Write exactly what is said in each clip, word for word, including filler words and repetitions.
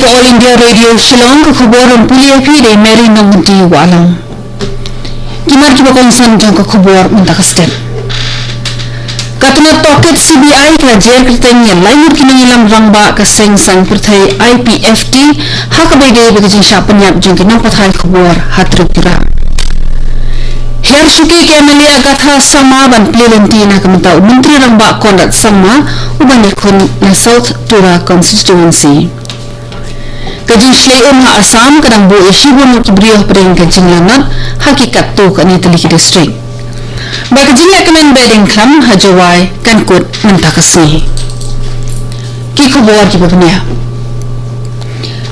All India Radio Shillong, ka khubor ban pule ïa phi da i Mary Nongmynti Wahlang. Ki mat kiba kongsan jong ka khubor mynta ka step. Ka tnat tohkit C B I ka la jer kyrteng ïa lai ngut ki nongïalam rangbah ka seng saiñ pyrthei I P F T ha kaba ïadei bad ka jingshah pynïap jong ki nongpathai khubor ha Tripura. Hiar shuki ka M L A Agatha Sangma ban plie lynti na ka bynta u Myntri Rangbah Conrad Sangma uban ïakhun na South Tura Constituency. Ka jingshlei um ha Assam ka dang buh ïa shibun ngut ki briew hapdeng ka jinglanot ha ki katto katne tylli ki district. Bad ka jingleh kmen Behdeiñkhlam ha Jowai kan kut mynta ka sngi. Ki khubor kiba bniah.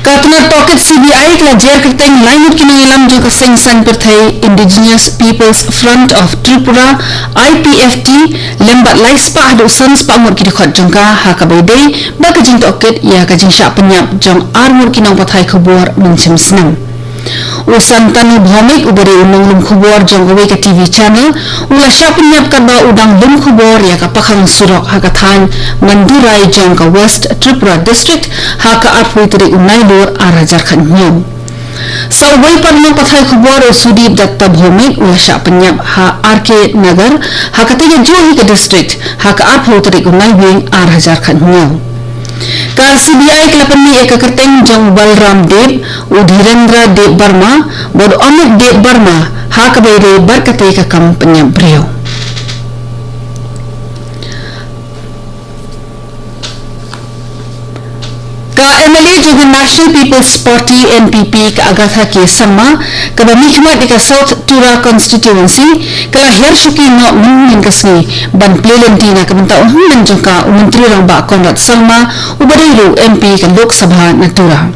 Ka tnat tohkit C B I ka la jer kyrteng lai ngut ki nongïalam jong ka seng saiñ pyrthei Indigenous People's Front of Tripura, I P F T, lem bad lai spah haduh san spah ngut ki dkhot jong ka ha kaba ïadei bad ka jingtohkit ïa ka jingshah pynïap jong ar ngut ki nongpathai khubor mynshem snem. U Santanu Bhowmik uba dei u nonglum khubor jong kawei ka T V channel u la shah pynïap katba u dang lum khubor ïa ka pakhang surok ha ka thaiñ Mandurai jong ka West Tripura District ha ka arphew tarik u Nailur ar hajar khathynñiew. Sa uwei pat u nongpathai khubor u Sudip Datta Bhowmik u la shah pynïap ha R K Nagar ha katei ka juh hi ka district ha ka arphew tarik u Naiwieng ar hajar khathynñiew. Ka C B I ka la pynmih ïa ka kyrteng jong u Balram Deb, u Dhirendra Deb Barma bad u Amit Deb Barma ha kaba ïadei bad katei ka kam pynïap briew. Ka M L A jong ka National People's Party, N P P, ka Agatha K Sangma, kaba mihkhmat ïa ka South Tura Constituency, ka la hiar shuki noh mynhynnin ka sngi ban plie lynti na ka bynta u hynmen jong ka u Myntri Rangbah Conrad Sangma uba dei ruh M P ka Lok Sabha na Tura.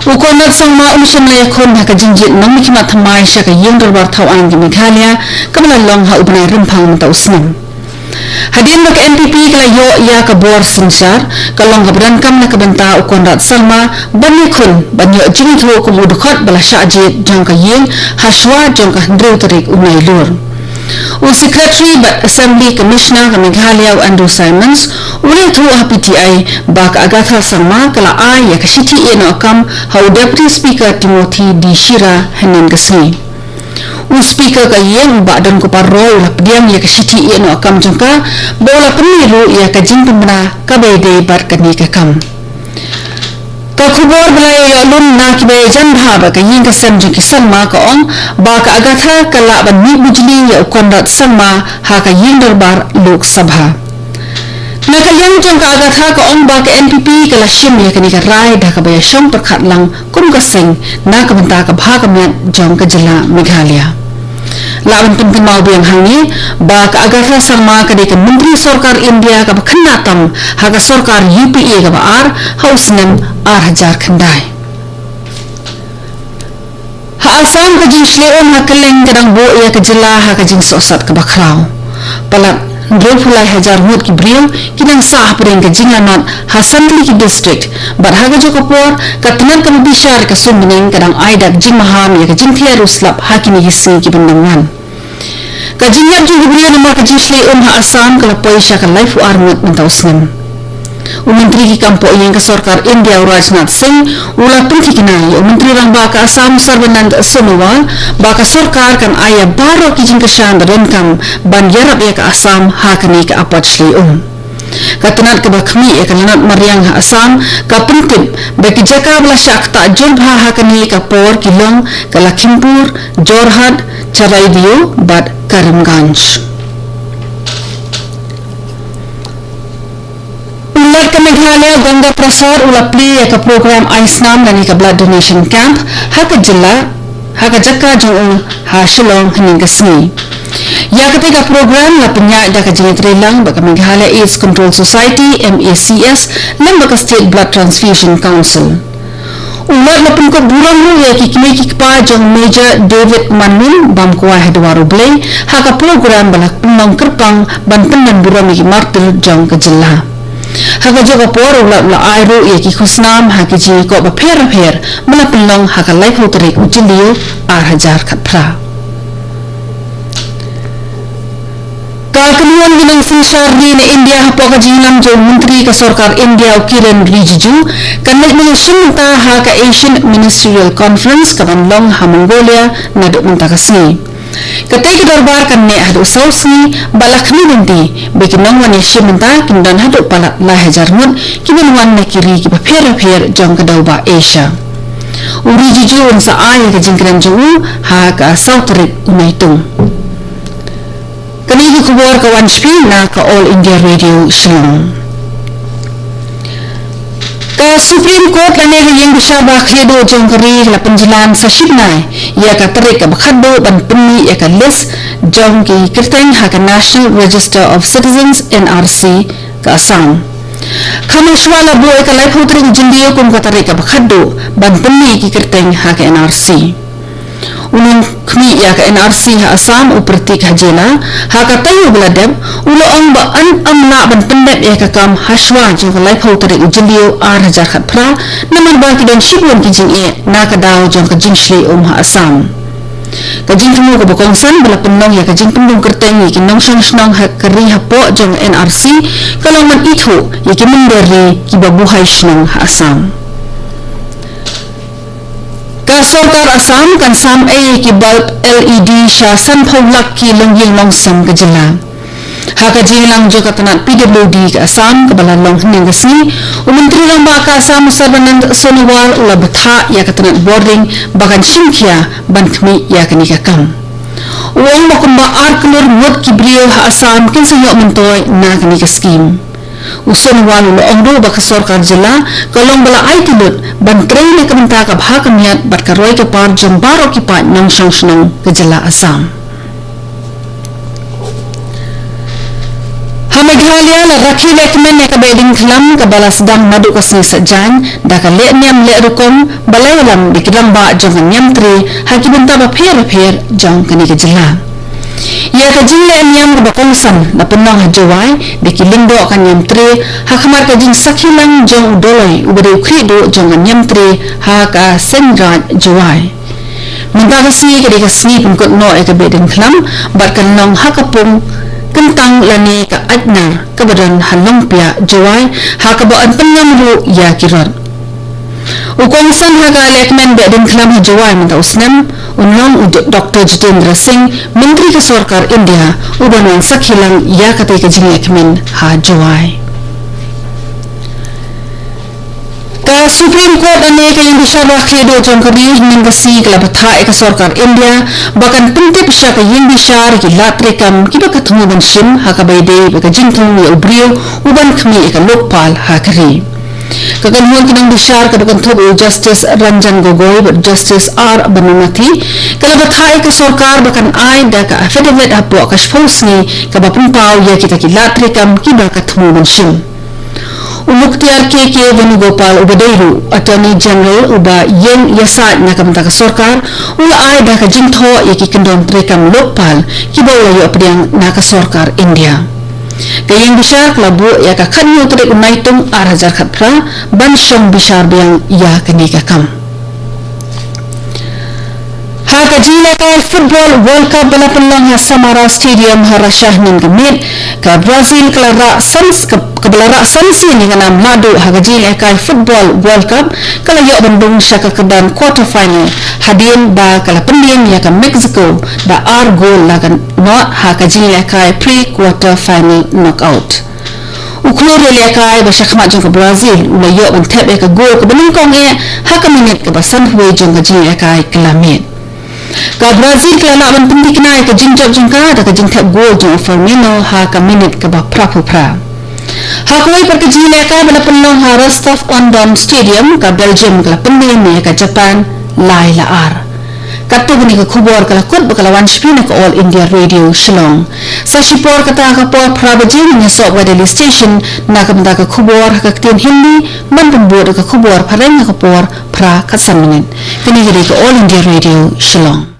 U Conrad Sangma um shym la ïakhun ha ka jingjied nongmihkhmat thymmai sha ka ïing dorbar thaw aiñ ka Meghalaya kaba la long ha u bnai Rymphang mynta u snem. Hadien ba ka N P P ka la ïoh ïa ka bor synshar, ka long kaba donkam na ka bynta u Conrad Sangma ban ïakhun ban ïoh jingithuh kum u dkhot ba la shah jied jong ka ïing ha shuwa jong ka hynriew tarik u Nailur. U Secretary bad Assembly Commissioner ka Meghalaya u Andrew Simons u la ïathuh ha P T I ba ka Agatha Sangma ka la ai ïa ka shithi ïehnoh kam ha u Deputy Speaker Timothy D Shira hynnin ka sngi. U Speaker ka ïing u Bah Donkupar Roy u la pdiang ïa ka shithi ïehnoh kam jong ka bad u la pynmih ruh ïa ka jingpynbna kaba ïadei bad kane ka kam. Ka khubor ba la ïoh lum na kiba ïajan bha bad ka ïing ka sem jong ki Sangma ka ong ba ka Agatha ka lah ban mih bujli ïa u Conrad Sangma ha ka ïing dorbar Lok Sabha. Na ka liang jong ka Agatha ka ong ba ka N P P ka la shim ïa kane ka rai da kaba ïashong pyrkhat lang kum ka seng na ka bynta ka bha ka miat jong ka jylla Meghalaya. Lah ban pynkynmaw biang hangne ba ka Agatha Sangma ka dei ka Myntri Sorkar India kaba khyndai tam ha ka sorkar U P A kaba ar ha u snem ar hajar khyndai. Ha Assam ka jingshlei um ha kylleng ka dang buh ïa ka jylla ha ka jingsohsat kaba khraw. Palat hynriewphew lai hajar ngut ki briew ki dang sah hapdeng ka jinglanot ha san tylli ki district bad ha kajuh ka por ka tnat kaba bishar ka sum bneng ka dang ai dak jingmaham ïa ka jingthiah ruh slap ha kine ki sngi ki ban dang wan. Ka jingïap jong ki briew namar ka jingshlei um ha Assam ka la poi sha ka laiphew ar ngut mynta u snem. U Myntri ki kam poh ïing ka sorkar India u Rajnath Singh u la pynthikna ïa u Myntri Rangbah ka Assam Sarbanand Sonowal ba ka sorkar kan ai ïa baroh ki jingkyrshan ba donkam ban ïarap ïa ka Assam ha kane ka apot shlei um. Ka tnat kaba khmih ïa ka lanot mariang ha Assam ka pyntip ba ki jaka ba la shah ktah jur bha ha kane ka por ki long ka Lakhimpur, Jorhat, Charaideo bad Karimganj. U Lat ka Meghalaya Ganga Prasad u la plie ïa ka program ai snam lane ka blood donation camp ha ka jylla ha ka jaka jong u ha Shillong hynnin ka sngi. Ïa katei ka program la pynïaid da ka jingïatreilang bad ka Meghalaya AIDS Control Society, M A C S, lem bad ka State Blood Transfusion Council. U Lat la pynkup burom ruh ïa ki kmie ki kpa jong Major David Manmin bam kwai ha dwar U Blei ha ka program ba la pynlong kyrpang ban pyndon burom ïa ki martir jong ka jylla. Ha kajuh ka por u Lat u la ai ruh ïa ki khusnam ha ki jingïakop bapher bapher ba la pynlong ha ka laiphew tarik u Jylliew ar hajar khatphra. Ka Ka kynhun ki nongsynshar ri na India hapoh ka jingïalam jong u Myntri ka Sorkar India u Kiren Rijiju kan leit ban ïashim bynta ha ka ASEAN Ministerial Conference ka ban long ha Mongolia naduh mynta ka sngi. Katei ka dorbar kan neh haduh saw sngi bad la khmih lynti ba ki nongwan ïashim bynta kin don haduh palat lai hajar ngut ki ban wan na ki ri kiba pher bapher jong ka dewbah Asia. U Rijiju un sa ai ïa ka jingkren jong u ha ka saw tarik u Naitung. Kane ka khubor ka wan sha phi na ka All India Radio Shillong. Ka Supreme Court lane ka ïing bishar ba khlieh duh jong ka ri ka la pynjlan sa shibnai ïa ka tarik kaba khatduh ban pynmih ïa ka list jong ki kyrteng ha ka National Register of Citizens, N R C, ka Assam. Kham hashwa la buh ïa ka laiphew tarik u Jylliew kum ka tarik kaba khatduh ban pynmih ïa ki kyrteng ha ka N R C. U nongkhmih ïa ka N R C ha Assam u Pratik Hajela ha ka taïew ba la dep u la ong ba yn ym lah ban pyndep ïa ka kam hashwa jong ka laiphew tarik u Jylliew ar hajar khatphra namar ba ki don shibun ki jingeh na ka daw jong ka jingshlei um ha Assam. Ka jingthmu kaba kongsan ba la pynlong ïa ka jingpynbym kyrteng ïa ki nongshong shnong ha ka ri hapoh jong N R C ka long ban ithuh ïa ki mynder ri kiba buhai shnong ha Assam. Ka sorkar Assam kan sam ei ki bulb L E D sha sanphew lak ki longïing longsem ka jylla. Ha ka jingïalang jong ka tnat P W D ka Assam kaba la long hynnin ka sngi, u Myntri Rangbah ka Assam u Sarbanand Sonowal u la bthah ïa ka tnat bording ba kan shim khia ban khmih ïa kane ka kam. U ong ba kumba ar klur ngut ki briew ha Assam kin sa ïoh myntoi na kane ka skim. U Sonowal u la ong ruh ba ka sorkar jylla ka long ba la aiti lut ban trei na ka bynta ka bha ka miat bad ka roi ka par jong baroh ki paid nongshong shnong ka jylla Assam. Ha Meghalaya la rakhe lehkmen ïa ka behdeiñkhlam kaba la sdang naduh ka sngi Saitjaiñ da ka lehniam lehrukom ba la ïalam da ki rangbah jong ka niamtre ha ki bynta bapher bapher jong kane ka jylla. Ïa ka jinglehniam kaba kongsan la pynlong ha Jowai da ki lyngdoh ka niamtre ha khmat ka jingsakhi lang jong u Doloi uba dei u khlieh duh jong ka niamtre ha ka Seiñraij Jowai. Mynta ka sngi ka dei ka sngi pynkut noh ïa ka behdeiñkhlam bad kan long ha ka pung kyntang lane ka aitnar kaba don ha Longpiah Jowai ha kaba yn pynngam ruh ïa ki rot. U kongsan ha ka lehkmen behdeiñkhlam ha Jowai mynta u snem un long u Doktor Jitendra Singh, Myntri ka Sorkar India, uban wan sakhi lang ïa katei ka jinglehkmen ha Jowai. Ka Supreme Court lane ka ïing bishar ba khlieh duh jong ka ri hynnin ka sngi ka la bthah ïa ka sorkar India ba kan pyntip sha ka ïing bishar ïa ki lad treikam kiba ka thmu ban shim ha kaba ïadei bad ka jingthung ïa u briew uban khmih ïa ka Lokpal ha ka ri. Ka kynhun ki nongbishar kaba kynthup ïa u Justice Ranjan Gogoi bad Justice R Banumathi ka la bthah ïa ka sorkar ba kan ai da ka affidavit hapoh ka shiphew sngi kaba pynpaw ïa kita ki lad treikam kiba ka thmu ban shim. U Mukhtiar K K Venugopal uba dei ruh Attorney General uba ïeng ïasaid na ka bynta ka sorkar u la ai da ka jingthoh ïa ki kyndon treikam Lokpal kiba u la ïoh pdiang na ka sorkar India. Ka ïing bishar ka la buh ïa ka khatñiew tarik u Naitung ar hajar khatphra ban shong bishar biang ïa kane ka kam. Ha ka jingïalehkai Football World Cup ba la pynlong ha Samara Stadium ha Russia hynnin ka miet, ka Brazil ka la rah san, ka, kaba la rah san sien ïa ka nam lahduh ha ka jingïalehkai Football World Cup ka la ïoh ban rung sha ka kyrdan quarter final hadien ba ka la pynliem ïa ka Mexico da ar gol la ka noh ha ka jingïalehkai pre-quarter final knockout. U khlur ïalehkai ba shakhmat jong ka Brazil u la ïoh ban thep ïa ka gol kaba nyngkong eh ha ka minit kaba sanphew jong ka jingïalehkai ka la miet. Ka Brazil ka la lah ban pynthikna ïa ka jingjop jong ka da ka jingthep gol jong u Firmino ha ka minit kaba phraphew phra. Ha kawei pat ka jingïalehkai ba la pynlong ha Rostov-on-Don Stadium, ka Belgium ka la pynliem ïa ka Japan lai la ar. Katto katne ka khubor ka la kut bad ka la wan sha phi na ka All India Radio Shillong. Sa shipor kata ha ka por phra baje ngin ïasoh bad ka Delhi Station na ka bynta ka khubor ha ka ktien Hindi, ban pynbud ka khubor phareng ha ka por phra khatsan minit. Kane ka dei ka All India Radio Shillong.